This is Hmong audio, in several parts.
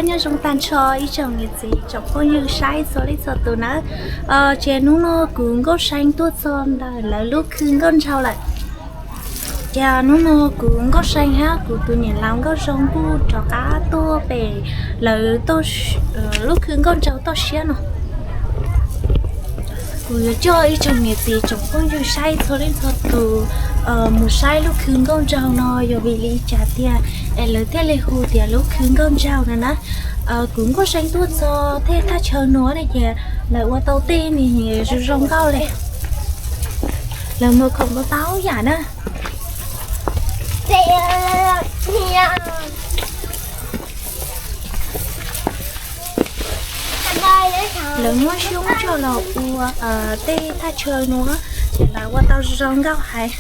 Nyob zoo tag nrho ib tsoom niam txiv tsoom phooj ywg saib txhua leej txhua tus nawb. Ces hnub no kuv Nkauj See tuaj txog ntawm lawv lub khw nkauj nraug lawm. Ces hnub no kuv Nkauj See hab kuv tus niam laus Nkauj Zoo kuj rov qab tuaj pem lawv lub khw nkauj nraug toj siab no. Kuv yuav coj ib tsoom niam txiv tsoom phooj ywg saib txhua leej txhua tus mus saib lub khw nkauj nraug no yog vim li cas tiag es lawv thiaj li hu tias lub khw nkauj nraug no na. Kuv Nkauj See tuaj txog tej thaj chaw no ne ces lawv ua tau tej me zoo zoo nkauj li. Lawv muag khoom tau tau yam na. Lawv muab xyoob coj los ua tej thaj chaw no ces lawv ua tau zoo nkauj heev.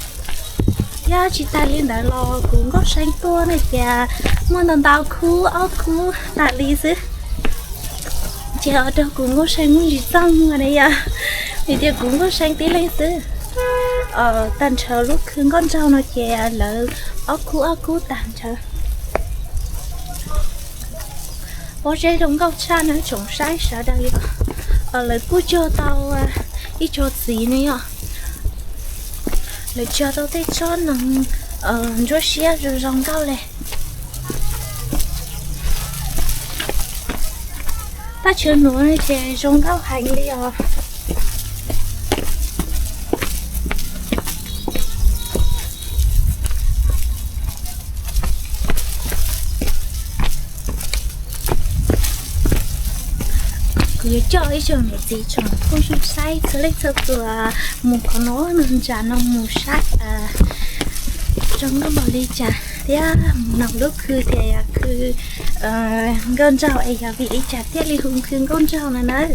Thiab tsis tas li ntawd los kuv Nkauj See tuaj ne ces muaj ntau ntau khub, ob khub tas li xwb. Ces ua rau kuv Nkauj See muaj tsis txaj muag na yom, vim tias kuv Nkauj See tib leeg xwb. Tag nrho lub khw nkauj nraug no ces lawv ob khub ob khub tag nrho. Pob zeb zoo nkauj tshaj na tsoom saib sawv daws li. Lawv kuj cog tau ib co txiv ne yom. Lawv cog tau tej tsob neeg ntsuab siab zoo zoo nkauj li. Thaj chaw nuav ces zoo nkauj heev li os. Kuv yuav coj ib tsoom niam txiv tsoom phooj ywg saib txhua leej txhua tus mus qhov no, ntsa no mus saib zoo nkauj npaum li cas thiab mus noog lub khw tias yog khw nkauj nraug es yog vim li cas thiaj li hu khw nkauj nraug no nawb.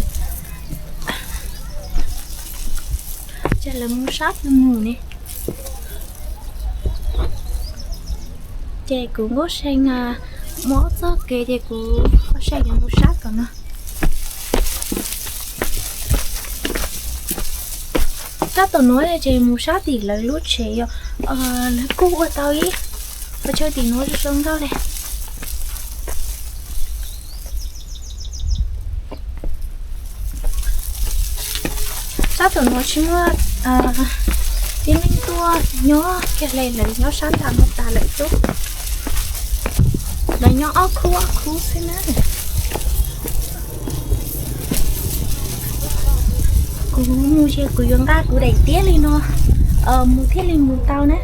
Ces lawv mus sab mus ne. Ces kuv Nkauj See mus ob txoj kev ces kuv Nkauj See yuav mus sab tom no. Sab tom nuav ces mus sab tim lawv lub tsev yom. Lawv kuj ua tau ib qhov chaw tim nuav zoo nkauj li. Sab tom nuav tsis muaj tib neeg tuaj nyob kiag li, lawv nyob sab nram no tas lawm xwb. Lawv nyob ob khub ob khub xwb na. Kuv mus ces kuv yuav nqa kuv daim tiab li no mus thiaj li mus tau na.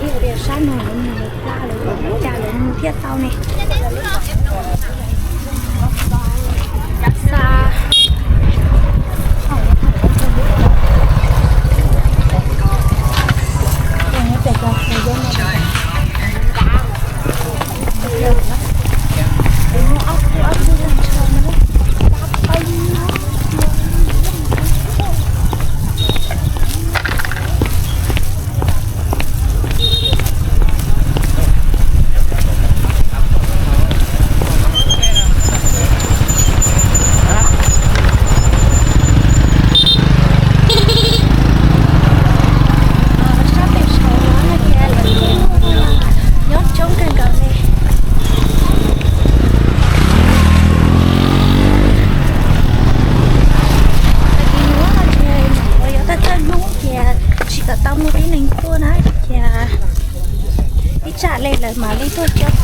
Ib tias sab no lawv mus lawv pla lawv mus cas lawv mus thiaj tau ne. Xa. Sab pem saud no ces lawv kuj nyob coob kawg nkaus li. Tag kis nuav ces uas yog tag tag hnub ces tsis kam tau muaj tib neeg tuaj na, ces ib tsam li lawv mam li tuaj coob.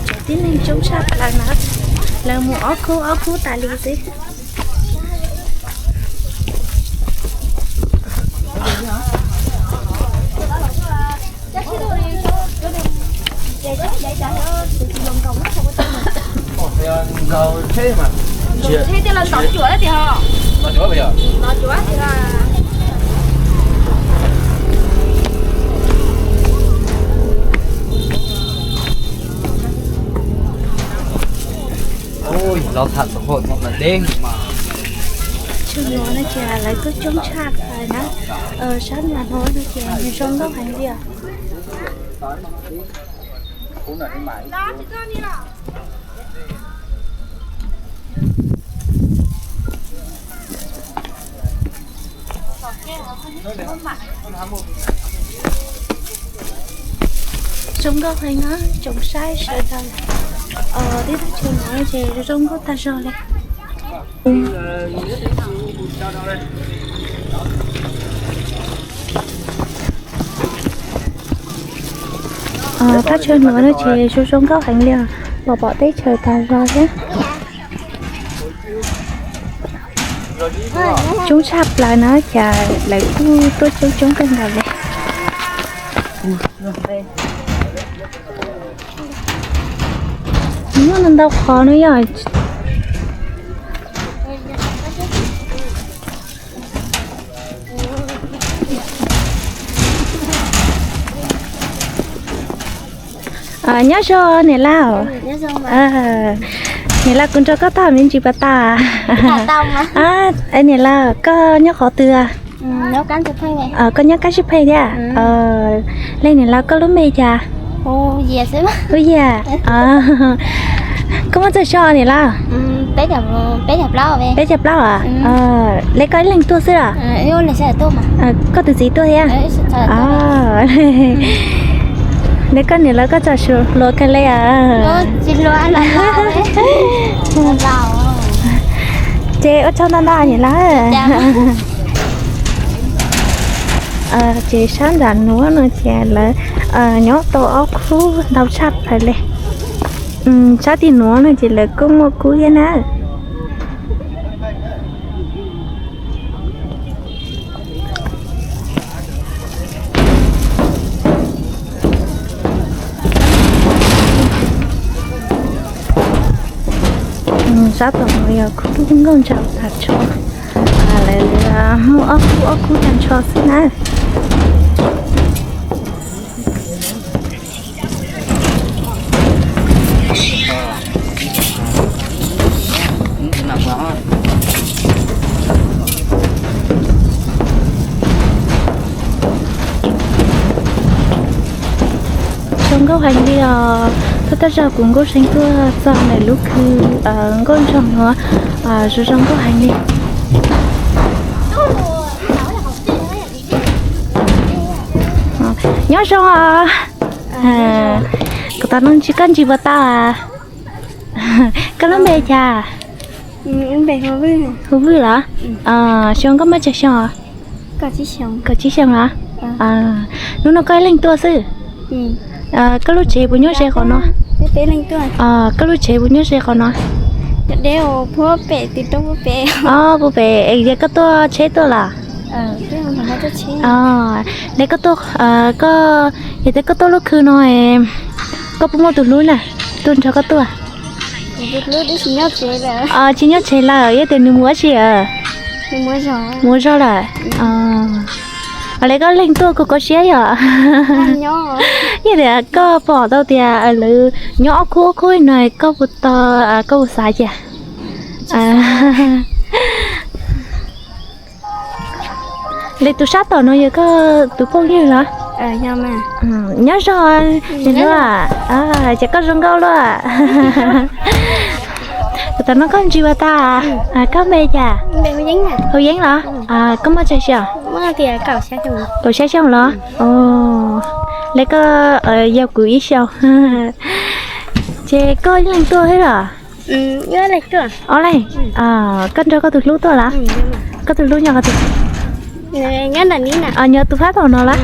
Cov tib neeg coob tshaj plaws na, lawv mus ob khub ob khub tas li xwb. Tus nuav no ces lawv kuj coob tshaj plaws na. Sab nram no no ces nws zoo nkauj heev li os. Zoo nkauj heev na tsoom saib sawv daws. Teb chaws nuav ces zoo nkauj tag zog li. Thaj chaw nuav no ces zoo zoo nkauj heev li os, los pom teb chaws tag zog thiab. Coob tshaj plaws na, cas lawv kuj tuaj coob coob kawg nkaus li. Muaj ntau qhov no yog. Nyob zoo niam laus. Niam laus, kuv nrog koj tham me ntsis puas tau? Niam laus, koj nyob qhov twg? Koj nyob Kab Sib Pheej thiab? Leej niam laus, koj lub npe cas? Huv Yias. Koj muaj txhua xyoo niam laus? Peb caug plaub os. Le koj ib leeg tuaj xwb los? Koj tus txiv tuaj thiab? Le koj niam laus koj tso hluas kawg li. Ces ua tsaug ntau ntau niam laus. Ces sab nram nuav no ces lawv nyob tau ob khub ntau tshaj plaws li. Sab tim nuav no ces lawv kuj muaj kub thiab na. Sab tom no yog khub nkauj nraug tag nrho, lawv muaj ob khub ob khub tag nrho xwb na. Zoo nkauj heev li os. Tuaj tag zog kuv nkauj see tuaj txog ntawm lub khw nkauj nraug nuav, zoo zoo nkauj heev li. Nyob zoo os. Kuv tos nug koj ntsis puas tau? Koj lub npe cas? Hu Vwj los? Xyoo koj muaj tsawg xyoo? Kaum tsib xyoo los? Hnub no koj ib leeg tuaj xwb? Koj lub tsev puas nyob ze qhov no? Koj lub tsev puas nyob ze qhov no? Puag pem, yog koj tuaj tsheb tuaj los? Ne koj tuaj, koj, yog tias koj tuaj lub khw no, koj puas muaj tus hlub na, tuaj nrog koj tuaj? Tsis nyob tsev lawm, yog tias nws mus ua si, mus ua zog lawm. Le koj leeg tuaj kuj kho siab yom. Yog tias koj pom tau tias lawv nyob ob khub ob khub no koj puas tau, koj puas xav cas? Le tus sab tom no yog koj tus phooj ywg los? Nyob zoo, ces koj zoo nkauj luaj. Kuv tos nug koj ntsis puas tau? Koj npe cas? Hau Yeeb los? Koj muaj tsawg xyoo? Kaum xya xyoo los? Le koj yau kuv ib xyoos. Ces koj ib leeg tuaj xwb los? Ob leeg. Koj nrog koj tus hlub tuaj los? Koj tus hlub nyob qhov twg? Nyob tus fab tom no los?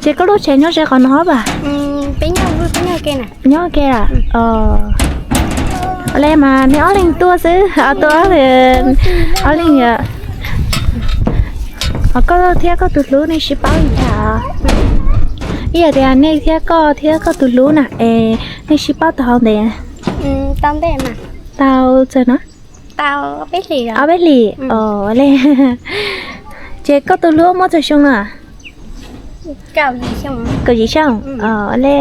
Ces koj lub tsev nyob ze qhov no pas? Nyob ke los? Le mas nej ob leeg tuaj xwb, tuaj ob leeg. Koj thiab koj tus hlub nej sib paub li cas? Ib yam tias nej thiab koj thiab koj tus hlub na es nej sib paub tau hau ntev? Tau txawm no? Ob peb hlis. Le, ces koj tus hlub muaj txog xyoo no? Kaum yim xyoo le.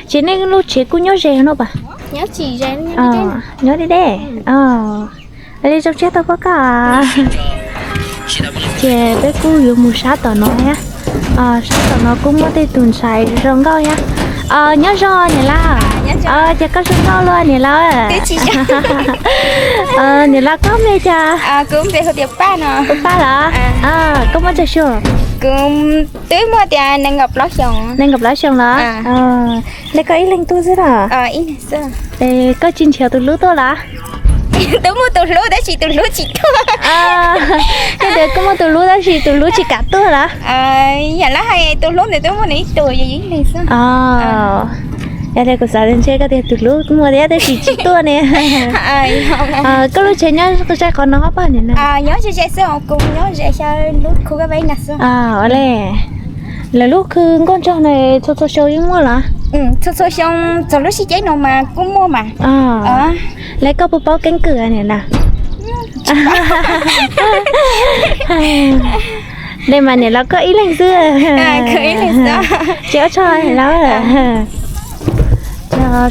Ces nej lub tsev kuj nyob ze no pas? Nyob deb deb. Li zoo siab tau pom koj. Ces peb kuj yuav mus sab tom no thiab. Sab tom no kuj muaj tej tus ntxhais zoo nkauj thiab. Nyob zoo niam laus. Ces koj zoo nkauj luaj niam laus. Niam laus koj me cas? Ua Paj los? Koj muaj tsawg xyoo? Twb muaj tias nees nkaum plaub xyoo los? Le koj ib leeg tuaj xwb los? Koj tsis nrhiav tus hlub tuaj los? Twb muaj tus hlub tab sis tus hlub tsis tuaj. Koj tias kuj muaj tus hlub tab sis tus hlub tsis kam tuaj los? Yam lab hais tus hlub ntawd twb muaj nws ib tug yog ib leeg xwb. Yog li kuv xav ntshe koj tias tus hlub kuj muaj thiab tab sis tsis tuaj ne. Koj lub tsev nyob ze qhov no pab niam? Nyob ze ze xwb, kuv nyob ze xyaw lub khu kab veb na xwb. Le, lawv lub khw nkauj nraug na txhua txhua xyoo yeej muaj los? Txhua txhua xyoo txog lub sib ceb no mas kuj muaj mas. Le koj puas paub keeb kwm niam na? Dej mas niam laus koj ib leeg xwb. Ces ua tsaug niam laus.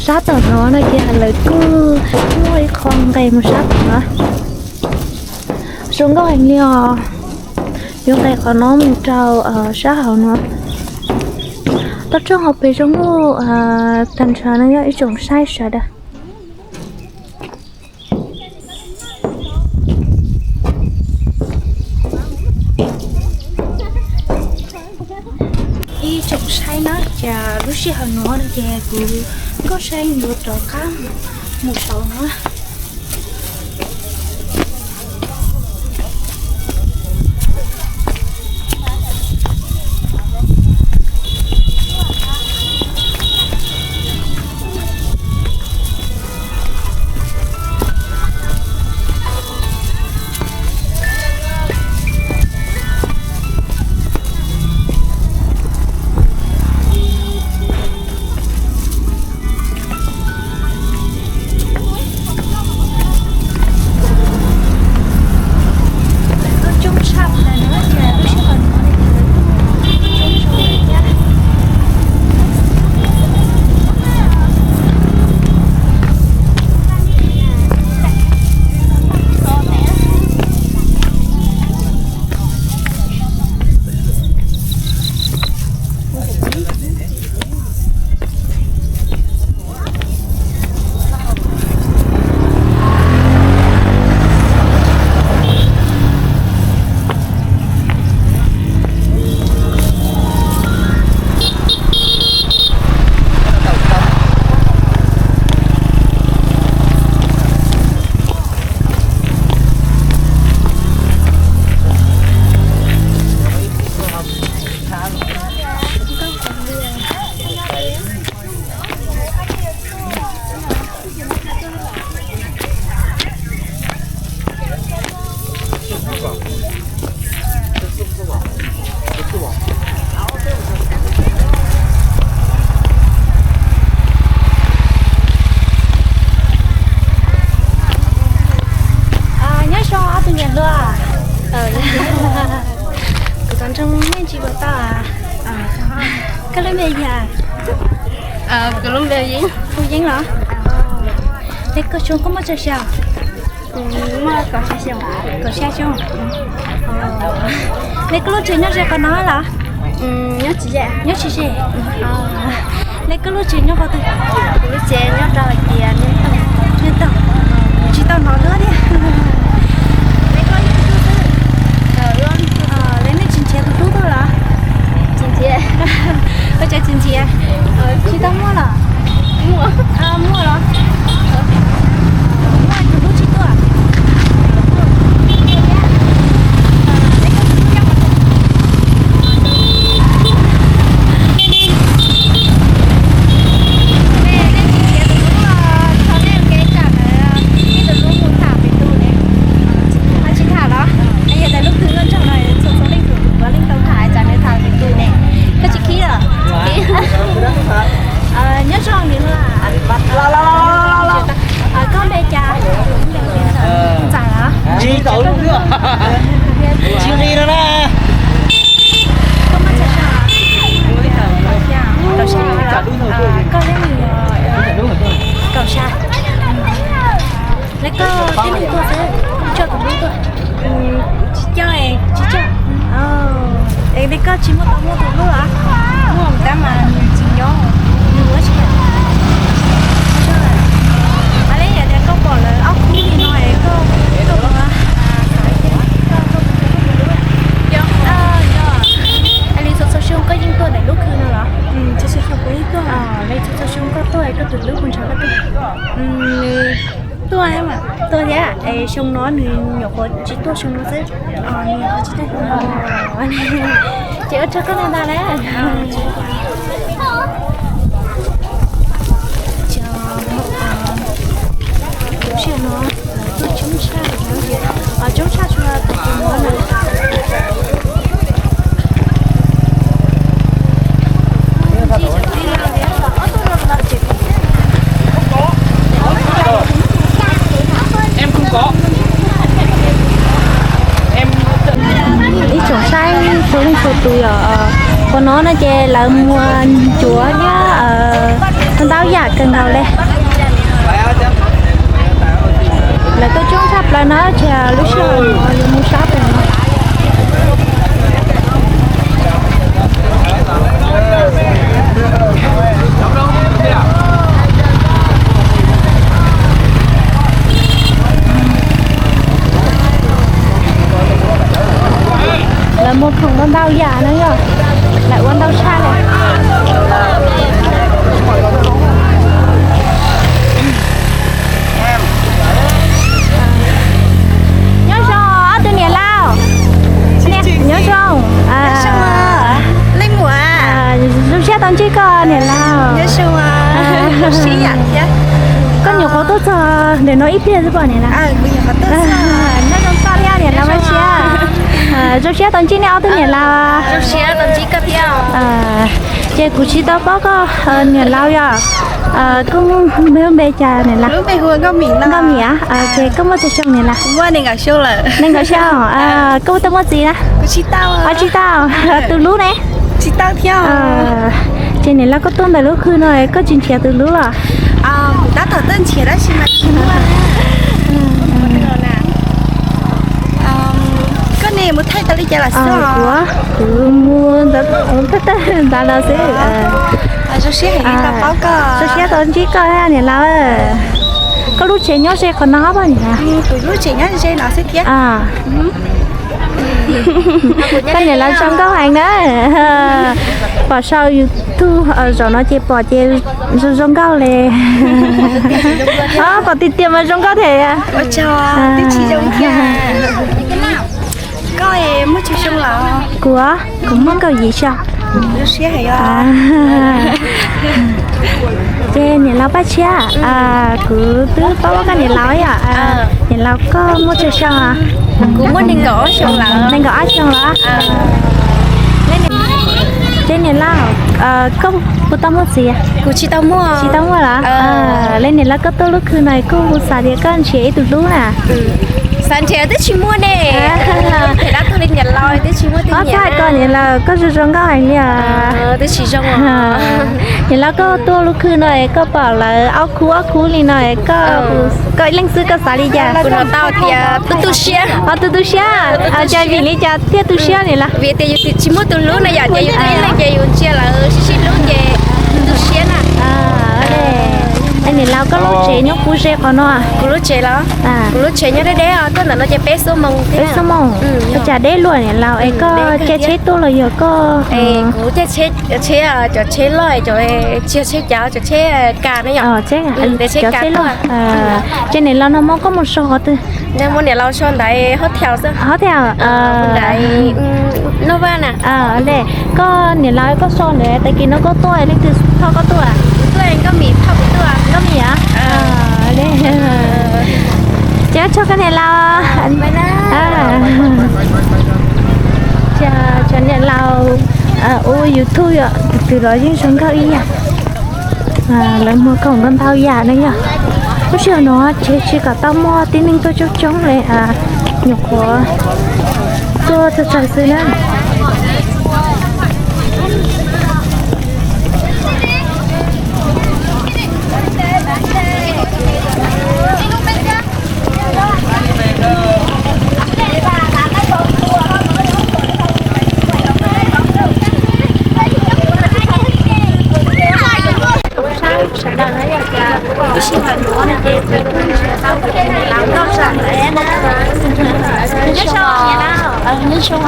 Sab tom no no ces lawv kuj muaj ib qho nqes mus sab tom no. Zoo nkauj heev li os. Yuav nqes qhov no mus rau sab hauv no. Toj roob hauv pes zoo nkauj tag nrho no yog ib tsoom saib sawv daws. Ib tsoom saib na, ces lub sij hawm no no ces kuv nkauj saib yuav rov qab mus saud no. Nyob zoo ob tug niam hluas. Kuv tus ntxhais nej tsis pom tau. Koj lub npe yog? Kuv lub npe Yeeb. Hu Yeeb los? Es koj xyoo koj muaj tsawg xyoo? Muaj kaum xya xyoo. Kaum xya xyoo. Es koj lub tsev nyob ze qhov no los? Nyob tsis ze. Nyob tsis ze. Es koj lub tsev nyob qhov twg? Kuv lub tsev nyob rau hais tias Niam Tog. Niam Tog. Tsis tau hnov luaj thiab. Es koj ib tug xwb. Es nej tsis nrhiav tus hlub tuaj los? Tsis nrhiav. Ua cas tsis nrhiav? Tsis tau muaj los? Muaj los. Muaj tus hlub tsis tuaj. Tsis tham los? Yog tias lub khw nkauj nraug no txhua txhua leej txhua tus puav leej tau tham, tsam nws tham tus ne. Koj tsis khib los? Muaj tau muaj tus hlub los? Muaj tab mas nws tsis nyob, nws muab tsis. Mas li yog tias koj pom lawv ob khub li no es koj, koj puas xav tias koj, koj puas, yog, yog li txhua txhua xyoo koj yeej tuaj ntawm lub khw no los? Li txhua txhua xyoo koj tuaj es koj tus hlub puas nrog koj tuaj? Tuaj, tuaj thiab. Es xyoo no nws nyuam qhuav tsis tuaj xyoo no xwb. Ces ua tsaug koj ntau ntau na. Coob tshaj, coob tshaj tsuas tus no. Ib tsoom saib txhua leej txhua tus yom, qhov no no ces lawv muag ncuav thiab ntau yam kawg nkaus li. Lawv tuaj coob tshaj plaws no ces lub sij hawm no yuav mus sab pem no. Lawv muag khoom ntau ntau yam no yom, lawv ua ntau tshaj li. Nyob zoo ob tug niam laus. Nyob zoo. Zoo siab tau ntsib koj niam laus. Koj nyuam qhuav tuaj txog ntawm no ib pliag xwb pom niam laus. Nyob zoo koj thiab niam laus Mab Siab. Zoo siab tau ntsib nej ob tug niam laus. Ces kuv tsis tau paub koj niam laus yom. Koj lub npe cas niam laus? Nkauj Mim. Ces koj muaj tsawg xyoo niam laus? Nees nkaum xyoo. Koj twb muaj txiv na? Tsis tau. Tus hlub ne? Ces niam laus koj tuaj ntawm lub khw no koj tsis nrhiav tus hlub los? Kuv tab tom tuaj nrhiav tab sis mas tsis muaj. Koj ne mus thaij tau li cas lawm xwb? Kuv mus ntawd los xwb. Zoo siab tau ntsib koj niam laus. Koj lub tsev nyob ze qhov no pom niam laus? Kuv lub tsev nyob ze no xwb thiab. Koj niam laus zoo nkauj heev na. Pom saum YouTube zaum no ces pom ces zoo zoo nkauj li. Pom tiag tiag mas zoo nkauj thiab. Kuv, kuv muaj kaum yim xyoo. Ces niam laus Paj Tshiab, kuv twb paub koj niam laus yom. Niam laus koj muaj tsawg xyoo? Nees nkaum ob xyoo los? Ces niam laus, koj puas tau muaj txiv? Tsis tau muaj los? Li niam laus koj tuaj lub khw no koj puas xav tias koj nrhiav ib tug hlub na? Xav nrhiav twb tsis muaj ne. Ob txhais koj niam laus koj zoo zoo nkauj heev li os. Niam laus koj tuaj lub khw no koj pom lawv ob khub ob khub li no koj, koj ib leeg xwb koj xav li cas? Kuv hnov tau tias tu tu siab. Tu tu siab. Cas vim li cas thiaj tu siab niam laus? Vim tias yus tsis muaj tus hlub na yom, ces yus ib leeg ces yus ntsia lawv sib sib hlub ces tu siab na. Niam laus koj lub tsev nyob puag ze qhov no? Kuv lub tsev los? Kuv lub tsev nyob deb deb os, tuaj ntawm no ces peb xuab moos. Peb xuab moos. Ua cas deb luaj niam laus es koj caij tsheb tuaj los yog koj? Kuv caij tsheb, cov tsheb loj, cov tsis yog tsheb cav, cov tsheb kas na yom. Cov tsheb loj. Ces niam laus nag hmo koj mus so qhov twg? Muab niam laus so ntawd hov thiaus xwb. Hov thiaus. Noj vaj na. Koj niam laus koj so ntawd tag kis no koj tuaj leej twg thauj koj tuaj? Tuaj Nkauj Mim thauj kuv tuaj. Nkauj Mim a? Ces tso koj niam laus. Cov niam laus ua YouTube yom, tus twg los yeej zoo nkauj ib yam. Lawv muag khoom ntau ntau yam na yom. Lub sij hawm no ces tsis kom tau muaj tib neeg tuaj coob coob li, nyuam qhuav tuaj txog txog xwb na. Ib sij hawm nuav no ces kuv kuj nrhiav tau tus niam laus nkauj zoo na. Nyob zoo niam laus. Nyob zoo.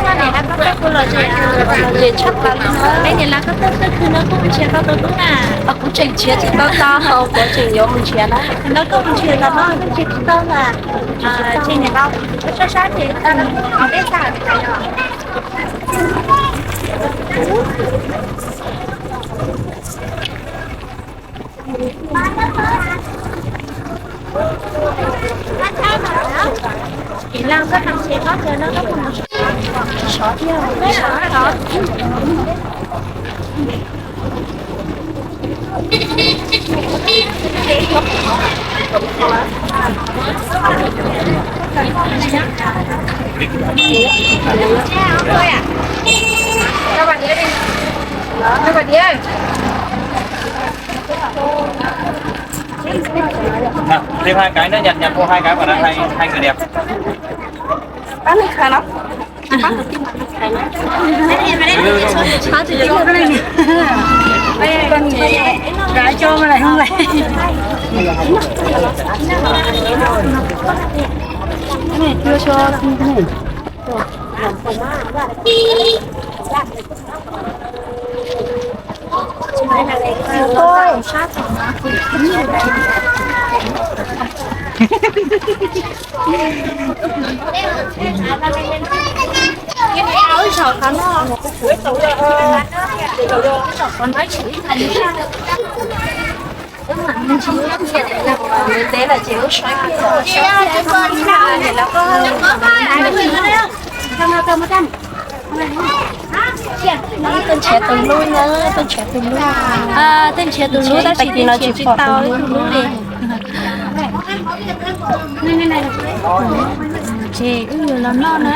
Koj niam laus nkauj koj kuj los tsev, tsev tshaj plaws li no. Peb niam laus nkauj koj twg no kuj nrhiav tau tus hlub na. Kuv tseem nrhiav tsis tau tau, kuv tseem yuav mus nrhiav na. Ntau koj mus nrhiav tau no koj nrhiav tsis tau na. Ces niam laus koj sab sab ces tau peb xa. Thêm hai cái nữa, nhặt nhặt vô hai cái vào đây, hai hai người đẹp. Bán được hả nó? Gái cho mà lại không lại. Cái này chưa cho. Ôi. Tuaj nrhiav tus hlub na, tuaj nrhiav tus hlub. Tuaj nrhiav tus hlub tab sis no tsis pom tus hlub li. Ces wb yuav los noj na.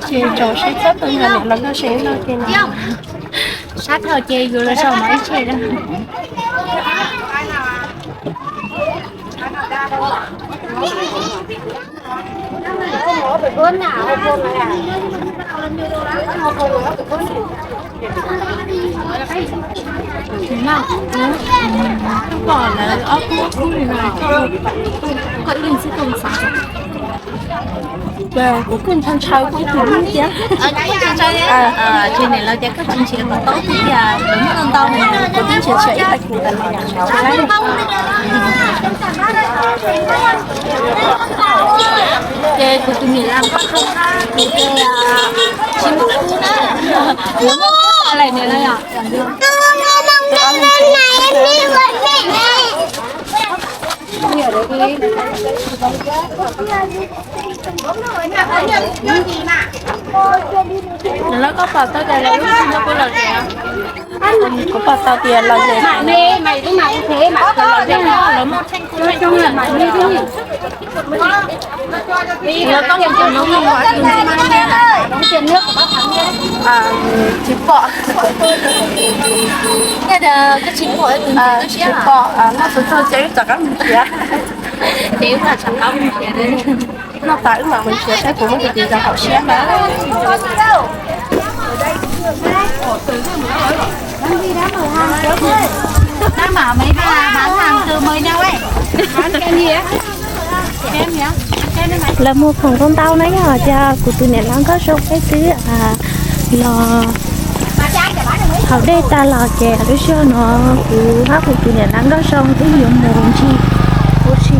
Ces tsaus sab txhob tau nrog niam laus nkauj seb no ces no. Sab dhau ces yuav los zaum no ib tsham na. Pom lawv ob khub ob khub li no, koj ib leeg xwb koj xav. Kuv kuj ntshaw ntshaw kuv tus hlub thiab. Ces niam laus tias koj tsis nrhiav kom tau tiag, lawv muaj ntau ntau, kuv twb nrhiav nrhiav ib tag kis tas li. Ces kuv tus niam laus koj tsis muaj hlub na, yuav muaj hlub lawm niam laus yom. Lawv koj pom tau tias lawv lub txim no puas lom zem? Kuv pom tau tias lom zem, lawv muaj theej kuj theej kuj. Lawv koj mus tus no mus tus no. Tsis pom. Tsis pom, noj txhua txhua ces wb rov qab mus nrhiav. Ces wb rov qab mus nrhiav. Noj tas wb mam mus nrhiav saib puas muaj tus twg zoo haum siab na. Lawv muag khoom ntau ntau na, yog tias kuv tus niam laus nkauj zoo peb twb los haus dej tag los ces lub sij hawm no kuv hab kuv tus niam laus nkauj zoo wb yuav mus ncig ua si,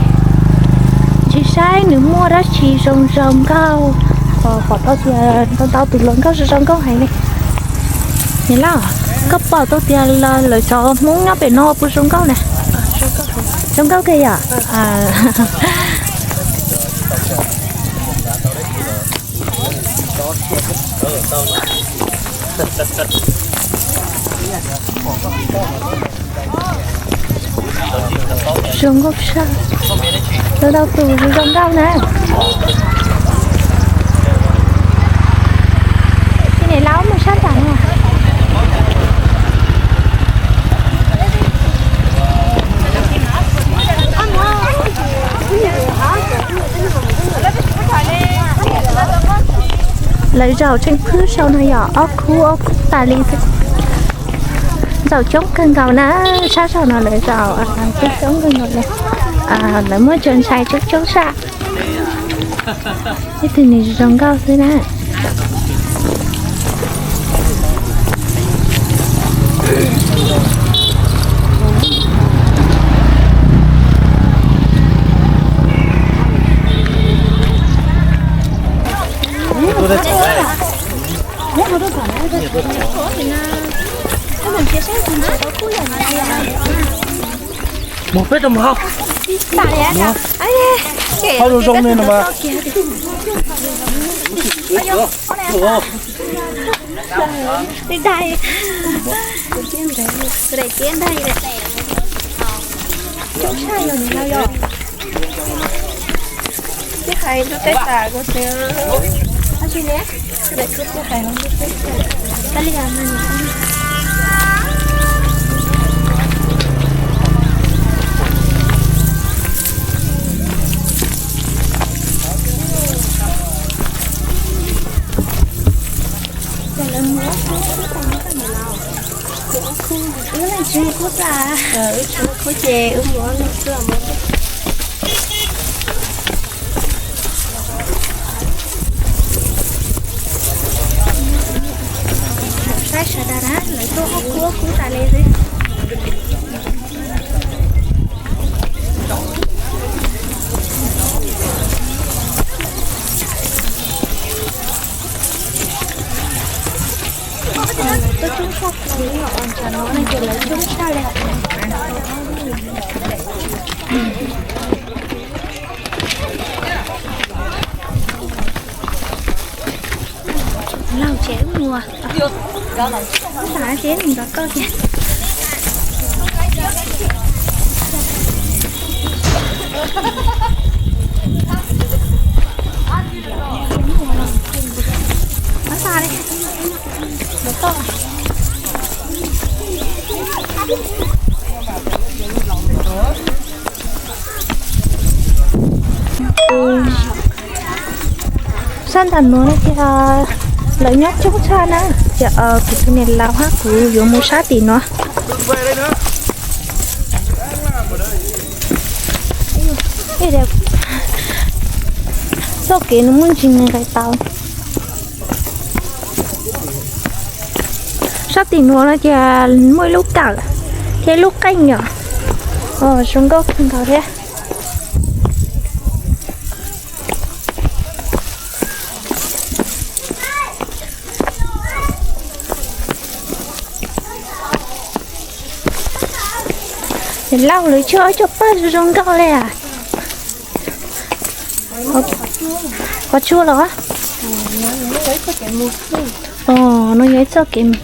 ncig saib nws muaj dab tsi zoo zoo nkauj. Pom tau tias ntau ntau tus hluas nkauj zoo zoo nkauj heev li. Niam laus, koj pom tau tias lawv cov Hmoob nyob pem no puas zoo nkauj na? Zoo nkauj kawg yom? Zoo nkauj saj, ntau ntau tus zoo nkauj na. Ces niam laus mus sab nram no. Lawv zaum tsheej phwb sau no yom, ob khub ob khub tas li xwb. Zaum coob kawg nkaus na, sab saum no lawv zaum coob coob kawg nkaus li. Lawv muaj cov ntxhais coob coob sab. Ib tug nws zoo nkauj xwb na. Mus peb rau mus hauv. Hauv zoo zoo li no mas. Li ntag, daim tiab ntag. Coob tshaj yog nws no yog. Tib hais lub teb tas kuv tias, ab tsi ne, daim tib hais lub teb tas. Wb leej tsis muaj khub tas, wb tsis muaj khub ces wb mus ob leeg xwb. Saib sawv daws na, lawv tuaj ob khub ob khub tas li xwb. Lawv tuaj coob tshaj plaws li os, tsam no no ces lawv coob tshaj li. Laug ces wb mus, wb xav ces wb mus nrog koj kiag. Sab nram nuav no ces lawv nyob coob tshaj na. Ces kuv tus niam laus hab kuv yuav mus sab tim nuav. Txoj kev no muaj ntsis nqis tau. Sab tim nuav no ces muaj ib lub kawm thiab ib lub qeej yom. Zoo nkauj kawg nkaus thiab. Niam laus lawv tshuab cov pawg zoo zoo nkauj li as. Qhov tshuab los? Os, no yog ib txoj kev mus.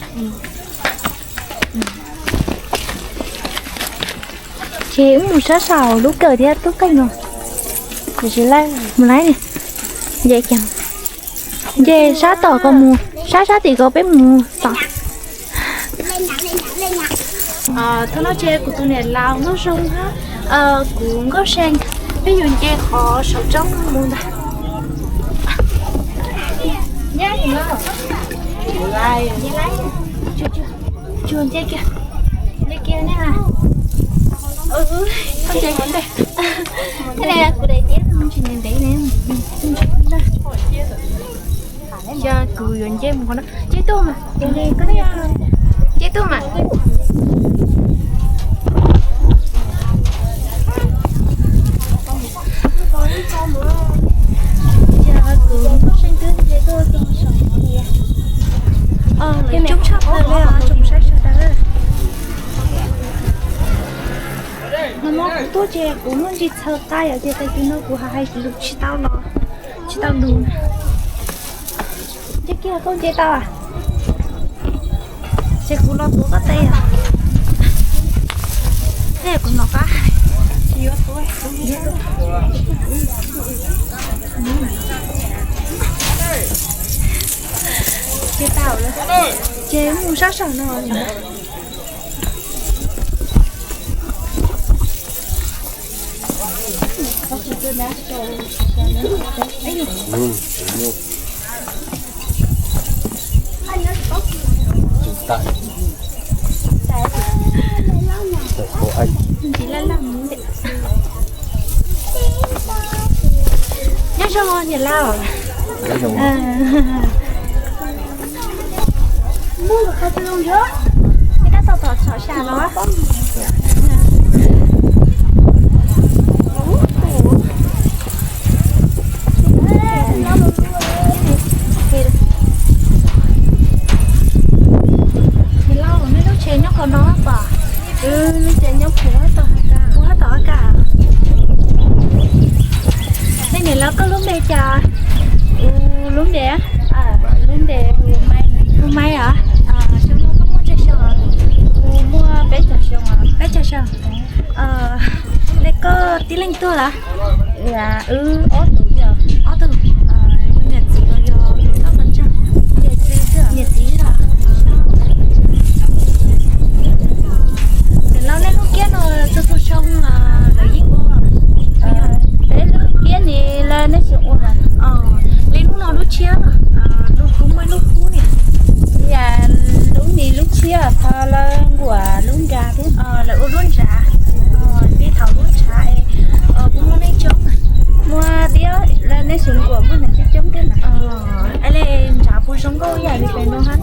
Ces wb mus sab saum lub kawm thiab lub qeej no. Mus lawm, nce sab tom ko mus, sab sab tim ko peb mus tom. Thaum no ces kuv tus niam laus Nkauj Zoo hab kuv Nkauj See, peb yuav nce qhov saum roob mus ntag. Tsuas nce kiag, nce kiag ne. Koj nce kuv ntej. Kuv daim tiab tsis ntev ntev ne. Yog kuv yuav nce mus qhov no, nce tuaj mas, nce tuaj mas. Yog kuv Nkauj See twb nce tuaj txog saum no li. Coob tshaj plaws li os tsoom saib sawv daws. Nag hmo kuv tuaj ces kuv muaj ntsis txhaws qab yom, ces tes kis no kuv hais lus tsis tau los, tsis tau lus. Nce kiag koj nce tau a? Ces kuv los tuav koj tes os. Kuv nov qab. Ces tau lawm, ces mus sab saum no. Nyob zoo niam laus. Tab tom tom txhom sam los. Niam laus, nej lub tsev nyob qhov no pom? Lub tsev nyob puag tom ha ka. Puag tom ha ka. Nej niam laus, koj lub npe cas? Lub npe, lub npe hu Maiv os. Xyoo no koj muaj tsawg xyoo? Kuv muaj peb caug xyoo. Peb caug xyoo. Tej koj tib leeg tuaj los? Wb ob tug, ob tug. Yog niam txiv los yog niam txiv xwb? Niam laus, nej lub kiab no txhua txhua xyoo lawv yeej ua? Peb lub kiab ne lawv nej tsis ua? Li lub no lub tshiab, lub kub muaj lub kub niam. Lub ni lub tshiab tho lawv nkuam lub nra thiab. Lawv ua lub nra. Peb thaum lub nra, kuv muaj nej coob, muaj thiab lawv nej xyoo nkuam muaj neeg coob coob thiab na. Li nra puas zoo nkauj ib yam li pem no hab?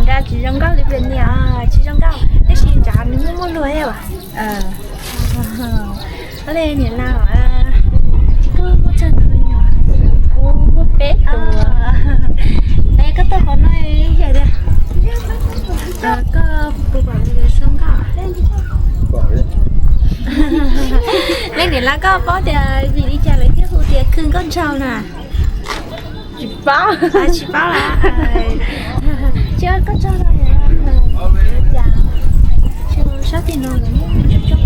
Nra tsis zoo nkauj li pem niam. Tsis zoo nkauj, tab sis nra nws muaj muaj luag thiab as. Li niam laus, koj muaj tsawg tus me nyuam? Kuv muaj peb tus. Es koj tuaj qhov no yog tias koj puas pom zoo nkauj? Li niam laus, koj paub tias vim li cas lawv thiaj hu tias khw nkauj nraug na? Tsis paub. Tsis paub lawm. Tsis, koj tso, sab tim no lawv muaj tsis tso.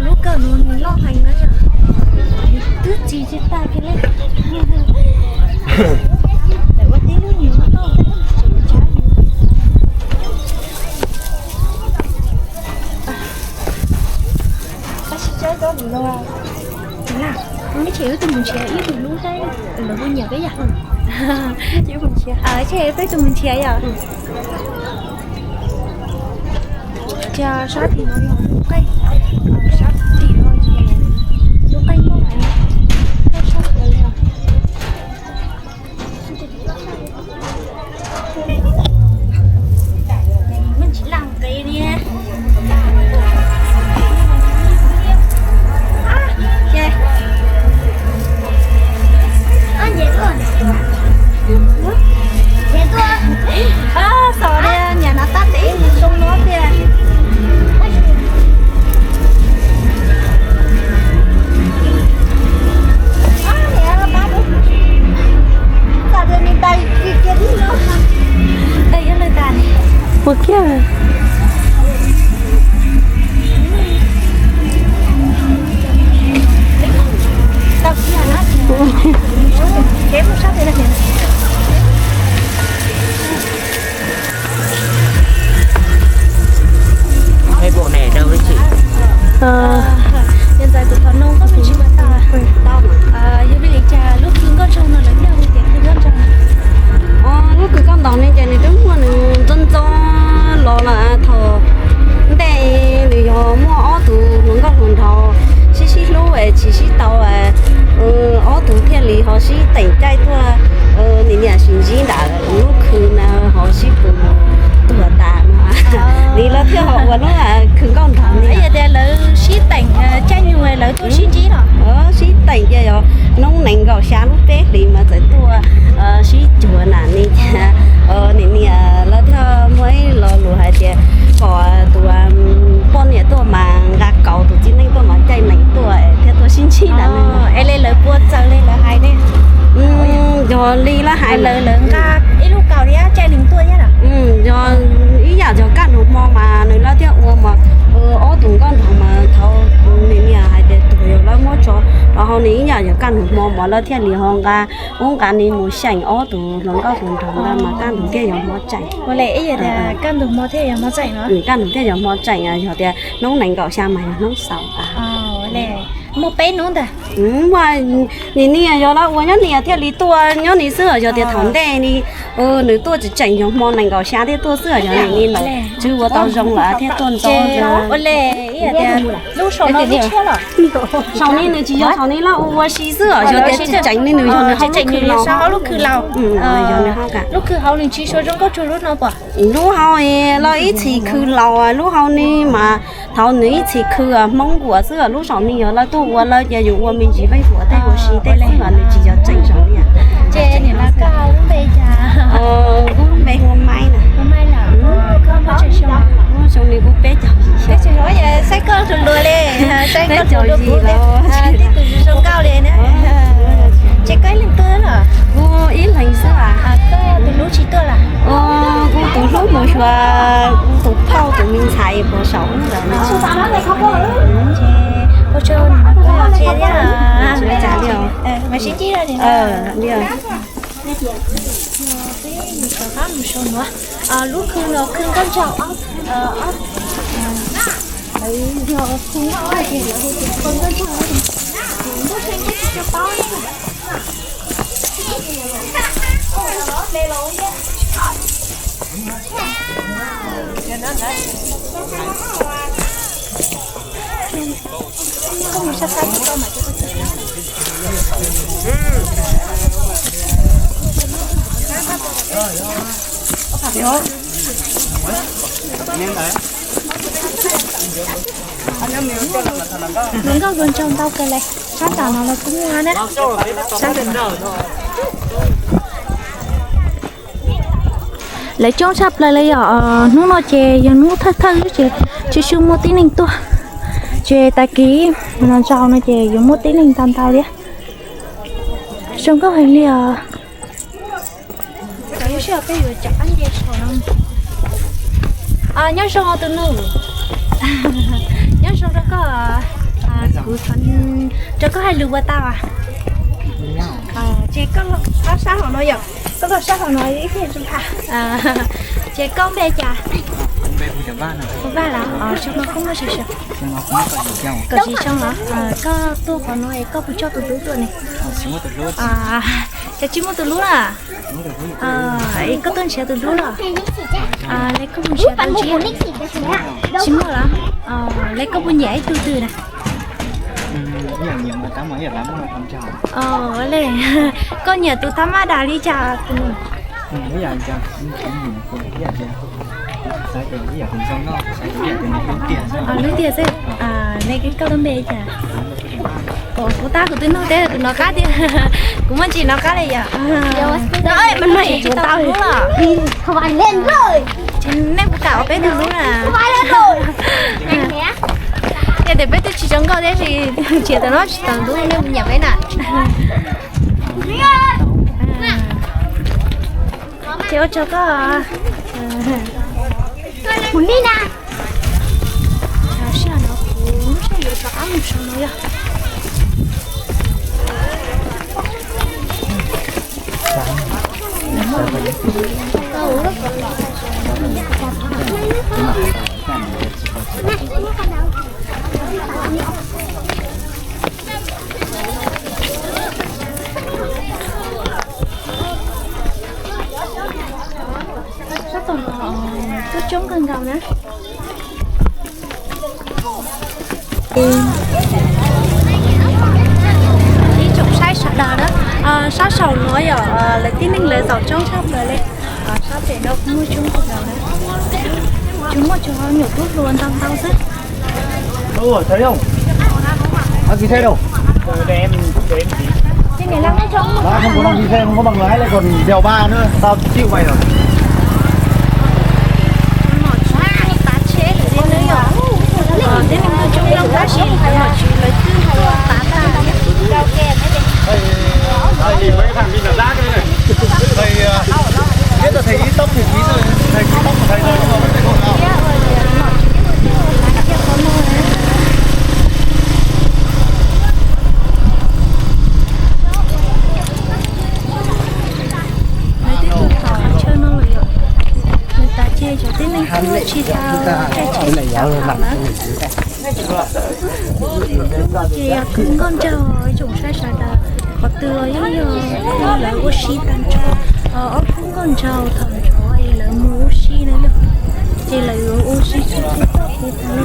Lub kawm no nws loj heev na yom. Twb tsis tsis tas kiag li. Lawv ua tib lub nyuag loj loj. Tab sis tsob no, neb tseem ib tug mus nrhiav ib tug lub saib lawv hu nyiam peb yom. Tseem ib tug mus nrhiav yom. Cog sab tim no yog lub qeej, sab tim no yog lub qeej noj heev, noj sab li os. Xov li niam no tab tis zoo no tiag. Ua kiag. Yog ntxawm tus thov no koj me ntsis mas tau, tau, yog vim li cas lub khw nkauj nraug no lawv thiaj hu tias khw nkauj nraug? Lub khw nkauj nraug ne ces nws twb muaj nws ntxov ntxov los lawm. Thaum ntej nws yog muaj ob tug hluas nkauj hluas nraug sib sib hlub es tsis sib tau, ob tug thiaj li ho sib teem caij tuaj, nim niam sib ntsib ntawm lub khw na ho sib pus tuag tas no. Li lawv thiaj ho ua lub khw nkauj nraug ne. Yog tias lawv sib teem caij nyoog lawv tuaj sib ntsib los? Sib teem ces yog hnub nees nkaum xya lub peb hlis mas txawm tuaj sib cuag na ne. Nim niam lawv thiaj muaj ib lo lus hais tias kom tus poj niam tuaj mas nqa kaus, tus txiv neej tuaj mas caij nees tuaj thiaj tuaj sib ntsib ntawd. Es li lawv puas txawv li lawv hais ne? Yog li lawv hais, lawv nqa ib lub kaus thiab caij nees tuaj thiab. Yog ib yam yog kaj ntug hmo mas nws lawv thiaj ua mas ob tug nkauj nraug mas thaum nim niam hais tias tuag yog lawv muab tso, los ho nws ib yam yog kaj ntug hmo mas lawv thiaj li ho nqa ub nqa ni mus xyeem ob tug hluas nkauj hluas nraug ntawd mas kaj ntug thiaj yog hmo tseem. Ua li ib yam tias kaj ntug hmo thiaj yog hmo tseem no. Kaj ntug thiaj yog hmo tseem, yog tias hnub nees nkaum xya mas yog hnub xaus tas. Muaj peb hnub ntag. Nim niam yog lawv ua nyob niam thiaj li tuaj nyob ni xwb, yog tias thaum ntej ni nws tuaj tseem tseem yog hmo nees nkaum xya thiaj tuaj xwb, yog nim niam tswv ua tau zoo lawm thiaj tuaj ntxov. Ua li ib yam tias lub saum no lub tshiab los? Saum ni nws tsis yog saum ni lawv ua ua si xwb, yog tias tseem tseem li nws yog nws hauv lub khw laus. Yog nws hauv ka. Lub khw hauv nws tsis suav zoo nkauj tsuag lub no pom. Lub hauv los ib txhis khw laus, lub hauv ni mas thaum nws ib txhis khw Hmoob nkuam xwb, lub saum ni yog lawv tuaj ua lawv ces yus ua me ntsis peb huam tej ua si tej xwb, nws tsis yog tseem saum ni. Ces nim no koj lub npe cas? Kuv lub npe hu ua Maib na. Xyoo ni kuv peb caug yim. Saib koj hluas hluas li, saib koj hluas hluas kuv li, tib tug zoo nkauj li na. Ces koj ib leeg twg los? Kuv ib leeg xwb. Koj tus hlub tsis tuaj los? Kuv tus hlub mus xyuas kuv tus phauj tus me ntxhais puas saum ub lawm. Ua tsaug, mas sib ntsib li. Peb mus rov qab mus saum nuav. Lub khw no khw nkauj nraug. Lawv yog khw nkauj ces lawv hu tias khw nkauj nraug, ntuj tseeb tsis tau paub. Hluas nkauj hluas nraug ntau kawg li, sab tom no los kuj muaj na. Lawv coob tshaj plaws li yom, hnub no ces yog hnub thawj thawj xwb ces tsis tshua muaj tib neeg tuaj. Ces tag kis no ntau no ces yuav muaj tib neeg ntau ntau thiab. Zoo nkauj heev li os. Lub sij hawm peb yuav cov qab nce saum no. Nyob zoo tus nus. Nyob zoo rau koj, kuv thov rau koj hais lus puas tau? Ces koj los sab hauv no yom, koj los sab hauv no ib pliag zoo tham. Ces koj npe cas? Vaj los? Zoo no koj muaj kaum yim xyoo los? Koj tuaj qhov no es koj puas coj tus hlub tuaj ne? Cas tsis muaj tus hlub na? Koj tuaj nrhiav tus hlub los? Li koj mus nrhiav tau ntsib? Tsis muaj los? Li koj puas nyiam ib tug twg na? Li, koj nyiam tus thab mab das li cas? Hlub tiag xwb. Li koj lub npe cas? Kuv tab kuv twb nug teb tus nov qab tiag. Kuv muaj ntsis nov qab li yom. Tsis tau tus hlub los? Nej puas kam ua peb tug hlub na? Yog tias peb twb tsis zoo nkauj thiab tsis nrhiav tau no tsis tau hlub nej puas nyiam peb na? Ces ua tsaug koj. Mus li na. Sij hawm no kuv lub sij hawm yuav rov qab mus saum no yog. Sab tom no tuaj coob kawg nkaus na. Ib tsoom saib sawv daws na, sab saum no yog lawv tib neeg lawv zaum coob tshaj plaws li. Sab pem no kuj muaj coob kawg nkaus na. Tsuas muaj cov nyuam tub hluas ntau ntau xwb. Ơ, thấy không? Bác ghi xe đâu? Bác không có bác ghi xe, không có bằng lái lại còn đèo ba nữa, tao chịu mày rồi. Thầy, thầy, mấy cái thằng đi nạp rác đấy này. Thầy, ờ, biết là thầy ib tốc thì thầy, thầy ib tốc của thầy rồi nhưng mà vẫn phải không nào. Nws twb tuag tom qhov chaw no lawm yom. Nws tas ces cov tib neeg kuj tsis tau caij tsheb tsis tau tham lawm. Ces yog khw nkauj nraug, ib tsoom saib sawv daws, qhov twg yeej yog lawv ua si tag nrho. Ob khub nkauj nraug thaum ntxov es lawv mus ua si na yom, ces lawv yuav ua si txhua txhua txoj kev tag li.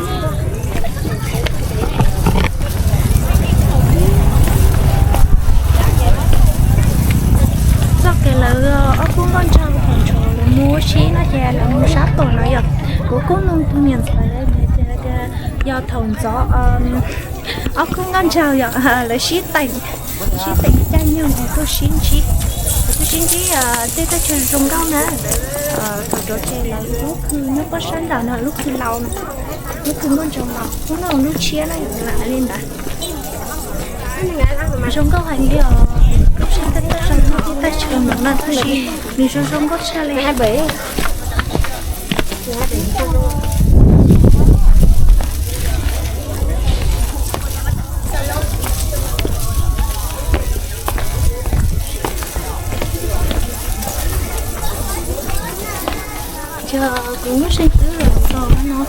Txoj kev lawv ob khub nkauj nraug thaum ntxov lawv mus ua si no ces lawv mus sab tom no yom. Kuv kuj nug tus niam ntxawm lawv tias yog thaum ntxov ob khub nkauj nraug yom, lawv sib teem, sib teem caij nyoog tuaj sib ntsib, tuaj sib ntsib tej teb chaws zoo nkauj na. Thaum ntxov ces lawv lub khw nyob pob sab nram no, lub khw laus no, lub khw nkauj nraug laus, lub no lub tshiab na, lam li ntawd. Zoo nkauj heev li os. Teb chaws no tab sis nws zoo zoo nkauj tshaj li. Yog kuv Nkauj See twb los txog no,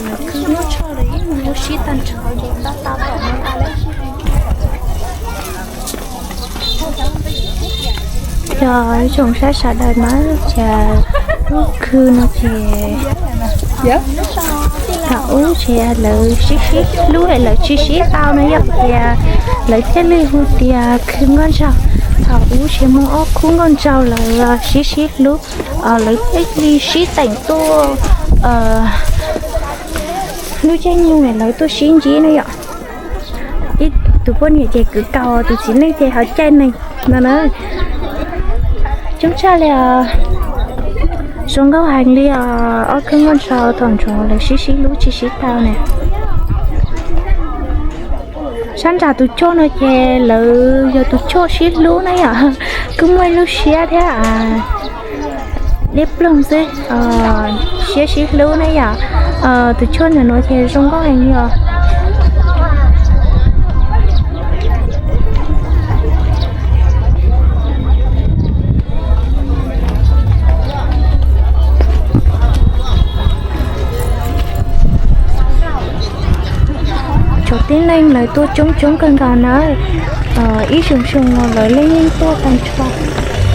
lawv khw nyob tshaj lawv yeej mus ua si tag nrho ces tab tom no tas lawm. Yog ib tsoom saib sawv daws na, ces lub khw no ces thaum ub ces lawv sib sib hlub es lawv tsis sib tau na yom, tias lawv thiaj li hu tias khw nkauj nraug. Thaum ub ces muaj ob khub nkauj nraug lawv sib sib hlub, lawv thiaj li sib teem tuaj lub caij nyoog es lawv tuaj sib ntsib na yom. Ib tus poj niam ces kwv kaus, tus txiv neej ces ho caij neeg no na. Coob tshaj li os. Zoo nkauj heev li os, ob khub nkauj nraug thaum ntxov lawv sib sib hlub tsis sib tau na. Sab nram tus choj no ces lawv yog tus choj sib hlub na yom, kuj muaj ib lub siab thiab liab ploog xwb, siab sib hlub na yom. Tus choj ntawm no ces zoo nkauj heev li os. Cov tib neeg lawv tuaj coob coob kawg nkaus na, ib xyoo xyoo no lawv yeej tuaj tag nrho.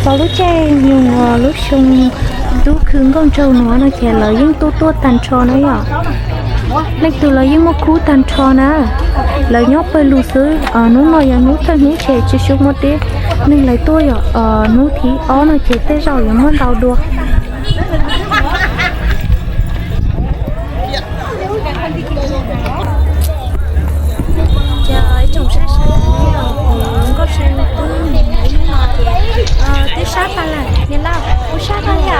Txog lub caij nyoog lub xyoo lub khw nkauj nraug no no ces lawv yeej tuaj tuaj tag nrho na yom. Leej twg los yeej muaj khub tag nrho na. Lawv nyob pawg lug xwb, hnub no yog hnub thawj hnub ces tsis tshua muaj tib neeg lawv tuaj yom, hnub thib ob no ces tej zaum yuav muaj ntau dua. Ces ib tsoom saib sawv daws, kuv Nkauj See twb mus ib hnub no ces twb sab tas lawm, niam laus, kuv sab tas lawm.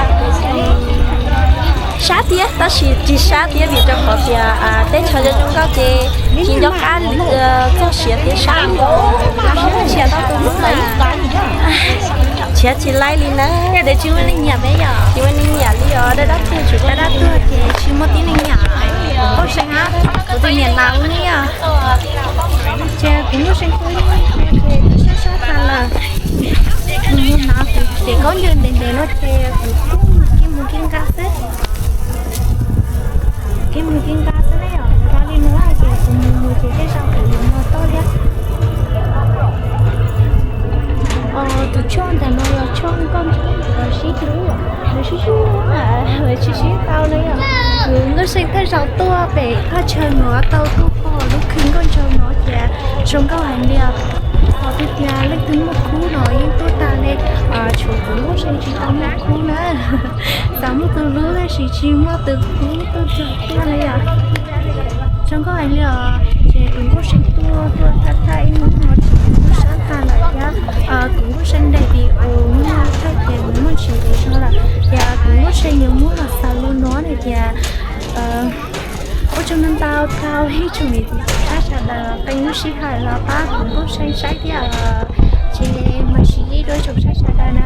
Sab thiab tab sis tsis sab thiab vim rau qhov tias teb chaws zoo zoo nkauj ces tsis nco qab txoj sia thiab sab li os. Tshiav tsis laib li na. Tsis ua neeg nyiam peb yom, tsis ua neeg nyiam li os, dab dab tuag tsis dab dab tuag ces tsis muaj tib neeg nyiam. Nkauj See, kuv tus niam laus ne yom. Ces kuv Nkauj See kuj ib hnub no ces twb sab sab tas lawm. Mus mus hnav kuv ces kaub ncaws ntev ntev no ces kuv kuj kev mus kev nqa xwb. Kev mus kev nqa xwb na yom, nqa li no ces kuv mus mus ces tej zaum kuv yuav mus tau thiab. Tus choj ntawm no yog choj nkauj nraug sib hlub, lawv sib hlub, lawv tsis sib tau na yom. Kuv Nkauj See thawj zaug tuaj pem thaj chaw no tau tuaj pom lub khw nkauj nraug no ces zoo nkauj heev li os. Qhov twg tias leej twg muaj khub no yeej tuaj tag li, tshuav kuv Nkauj See tsis tau muaj khub na. Xav muaj tus hlub tab sis tsis muaj tus hlub tuaj txog tuaj na yom. Zoo nkauj heev li os, ces kuv Nkauj See tuaj tuaj thaj thaj ib hnub no ces kuv sab tas lawm thiab. Kuv Nkauj See daim video hnub no thaij ces kuv muaj ntsis video lawm, ces kuv Nkauj See yuav muab los xaws li no na ces ua tsaug ntau ntau rau ib tsoom niam txiv kwv tij sawv daws qee lub sij hawm los pab kuv Nkauj See saib thiab. Ces mam sib ntsib dua ib tsoom saib sawv daws na.